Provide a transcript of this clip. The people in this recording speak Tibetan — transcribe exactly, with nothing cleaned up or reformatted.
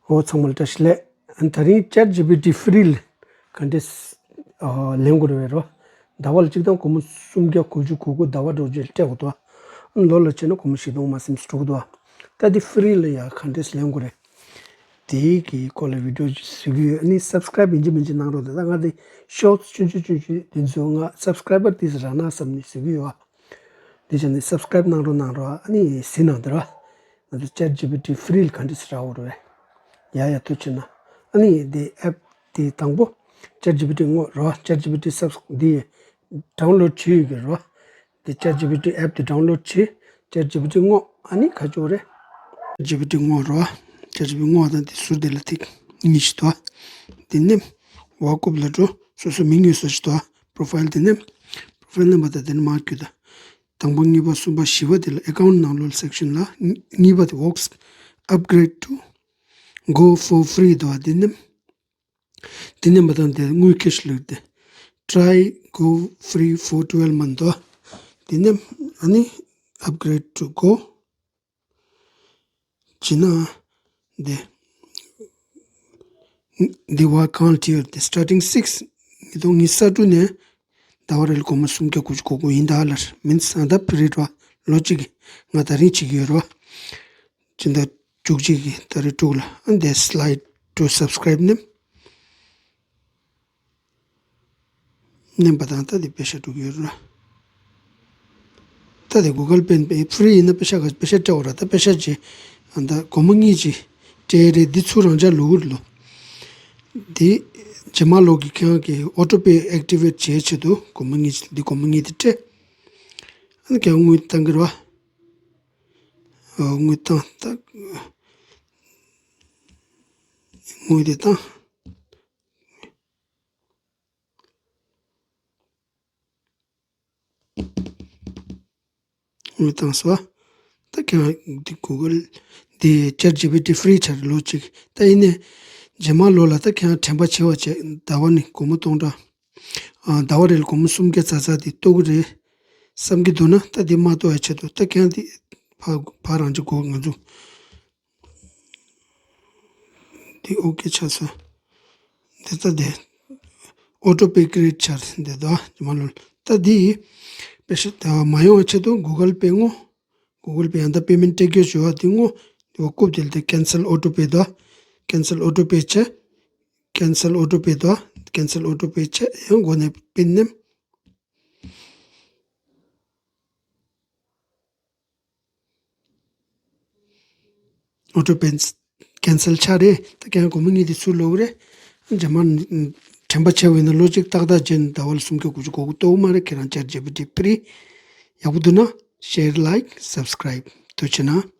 ཨོ་ཚང་མ་ལ་བཀྲ་ཤིས་བདེ་ལེགས། ཨ་ནི་དེ་རིང་ཅེཊ་ཇི་པི་ཊི་ཧྥི་རི་ལ་ག་འདྲས་ཨ་ལེན་དགོས་རེད་པས། ཟླ་བ་ལ་གཅིག་དང་སྒོར་མོ་སུམ་བརྒྱ་དགུ་བཅུ་གོ་དགུ་ཟླ་བ་འགྲོ་རྗེས་སྤྲད་དགོས་འདུག་ཨ་ནི་ལོ་ལ་བྱས་ན་སྒོར་མོ་བཞི་སྟོང་མ་ཟིན་འགྲོ་གི་འདུག་ད་འདི་ཧྥི་རི་ལ་ཡ་ག་འདྲས་ལེན་དགོས་རེད། དེའི་གི་སྐོར་ལ་བི་ཌི་ཡོ་ཅིག་བཟོ་གི་ཡོད། ཨ་ནི་སབ་སི་ཀ་རེབ་ཡིན་གཅིག་མིན་གཅིག་གནང་རོགས་དང་། ད་ང་དེ་ཤོར་ཊི་ཆུང་ཆུང་ཆུང་ཆུང་དེ་ཚོ་ང་སབ་སི་ཀ་རའི་བར་དེ་ཚོ་རག་ན་བསམ་ནས་བཟོ་གི་ཡོད། དེ་བྱས་ནས་སབ་སི་ཀ་རེབ་གནང་རོགས་གནང་རོགས། ཨ་ནི་གཟིགས་གནང་དེ་ར། ང་ཚོ་ཅེཊ་ཇི་པི་ཊི་ཧྥི་རི་ལ་ག་འདྲས་རག་དགོས་རེད། ཡ་ཡ་ཐུགས་ཆེ་གནང་། ཨ་ནི་དེ་ཨེབ་དེ་དང་པོ་ཅེཊ་ཇི་པི་ཊི་བརྔོ་རོགས། ཅེཊ་ཇི་པི་ཊི་སབ་དེ་ཌའུན་ལོཌ་བྱེད་ཡོད་ཀྱི་རོགས། དེ་ཅེཊ་ཇི་པི་ཊི་ཨེབ་དེ་ཌའུན་ལོཌ་བྱེད། ཅེཊ་ཇི་པི་ཊི་བརྔོ། ཨ་ནི་ག་ཅོ་རེད། ཅེཊ་ཇི་པི་ཊི་བརྔོ་རོགས། ཅེཊ་ཇི་པི་ཊི་བརྔོ་དང་དེ་ཟུར་དེ་ལ་ཐིག་གཉིས་ཤིག་འདུག་དེ་ནས་ཝ་ཀུབ་ལ་འགྲོ། སོ་སོ་མིང་ཡོད་ས་ཞིག་འདུག་པོ་རོ་ཕའིལ་དེ་ནས་པོ་རོ་ཕའིལ་རྣམ་པ་དང་དེ་ནས་མར་བརྒྱུད་དང་། དང་པོ་གཉིས་པ་གསུམ་པ་བཞི་པ་དེ་ལ་ཨེ་ཀའུནཊ་ནང་ལོགས་སེག་ཤན་ལ། གཉིས་པ་དེ་ཝོགས་ཨབ་གྷི་རེཌ་ཊུ་གོ་ཕོར་ཕི་རི་འདུག་དེ་ནས། དེ་ནས་མ་དང་དེ་དངུལ་ཁེ་ཤི་ལུགས་དེ། Try go free for twelve month འདུག་དེ་ནས་ཨ་ནི་upgrade to go བྱས་ན་དེ། འདི་བ་གང་ལ་བྲིས་ཡོད་དེ། Starting six ཉིས་སྟོང་ཉི་ཤུ་རྩ་དྲུག་ནས་ཟླ་བ་རེ་ལ་སྒོར་མོ་སུམ་བརྒྱ་དགུ་བཅུ་གོ་དགུ་ཡིན་ད་ལར་མིན་ས་ད་ཕི་རི་རོ་ལོ་གཅིག་གི་ང་ད་རིང་བྱེད་ཀྱི་ཡོད་རོ། སྤྱི་ཟླ་བཅུ་གཅིག་གི་ཏ་རིག་དྲུག་ལ་ཨ་འདས་slide to subscribe ནེམ། མནན་པ་དང་ད་དེ་པེ་ཤ་འགྲོ་གི་ཡོད་རེད། ད་དེ་གུ་གལ་པེ་ཕི་རི་ཡིན་ན་པེ་ཤ་ག་པེ་ཤ་སྤྲད་འོ་ར། ད་པེ་ཤ་ཅི་ཨ་ད་སྒོར་མོ་གཉིས་ཅི་སྤྲད་རེད། འདི་ཚུར་རང་འཇགས་ལོག་གི་རེད་ལོ། འདི་རྗེས་མ་ལོག་གི་ཁྱེད་རང་གི་ཨོ་ཊོ་པེ་ཨེག་ཊི་ཝེཊ་བྱེད་ཆེད་དུ་སྒོར་མོ་གཉིས་ཅི་འདི་སྒོར་མོ་གཉིས་དེ་སྤྲད། ཨ་ནི་ཁྱེད་རང་དངུལ་བཏང་གི་རེད་བ། ཨོ་དངུལ་བཏང་ད། དངུལ་དེ་བཏང་། དངུལ་བཏང་སོང་། ད་ཁྱེད་རང་འདི་གུ་གལ་འདི་ཅེཊ་ཇི་པི་ཊི་ཧྥི་རི་ཆགས་རེད་ལོ་གཅིག་ད་ཡིན་ནའི་རྗེས་མ་ལོ་ལ་ད་ཁྱེད་རང་དྲན་པ་ཆེ་བ་བྱས་ཟླ་བ་ནི་སྒོར་མོ་སྟོང་ཕྲག་ཨ་ཟླ་བ་རེ་ལ་སྒོར་མོ་སུམ་བརྒྱ་ཙག་ཙག་འདི་གཏོར་གི་རེད་བསམ་གྱི་འདུག་ན། ད་འདི་མ་གཏོར་བའི་ཆེད་དུ་ད་ཁྱེད་རང་འདི་ཕ་ཕ་རང་གཅིག་གོ་ང་ཚོ། འདི་ཨོ་ཀེ་ཆགས་སོང་། འདི་ལྟ་སྟེ། ཨོ་ཊོ་པེ་ཀི་རི་ཨེཊ་ཆགས་འདི་དོ་མ་ལོ། ད་འདི་ཡིས་པེ་ཤ་ད་མ་ཡོང་བའི་ཆེད་དུ་གུ་གལ་པེ་བརྔོ། གུ་གལ་པེ་ཡང་ད་པེ་མེན་ཊི་སྤྲད་རྒྱུ་ཞུ་བ་འདི་བརྔོ། འདི་བ་རྐུབ་དེ་ལ་དེ་ཀེན་སལ་ཨོ་ཊོ་པེ་དོ། ཀེན་སལ་ཨོ་ཊོ་པེ་བྱས། ཀེན་སལ་ཨོ་ཊོ་པེ་དོ། ཀེན་སལ་ཨོ་ཊོ་པེ་བྱས་ཡང་སྒོ་ནས་པིན་ནེམ། ཨོ་ཊོ་པེ་ཀེན་སལ་ཆགས་རེད། ད་ཁྱེད་རང་སྒོར་མོ་གཉིས་དེ་ཚུར་ལོག་རེད། རྗེས་མ་དྲན་པ་ཆེ་བ་ཡིན་ན་ལོ་གཅིག་ཏག་ཏག་རྗེས་ཟླ་བ་ལ་སུམ་བརྒྱ་དགུ་བཅུ་གོ་དགུ་གཏོར་མ་རེད། ཁྱེད་རང་ཅེཊ་ཇི་པི་ཊི་ཕི་རི་ཡག་པོ་འདུག་ན་ཤེར་ལའིཀ་སབ་སི་ཀ་རའིབ་ཐུགས་རྗེ་ཆེ་གནང་།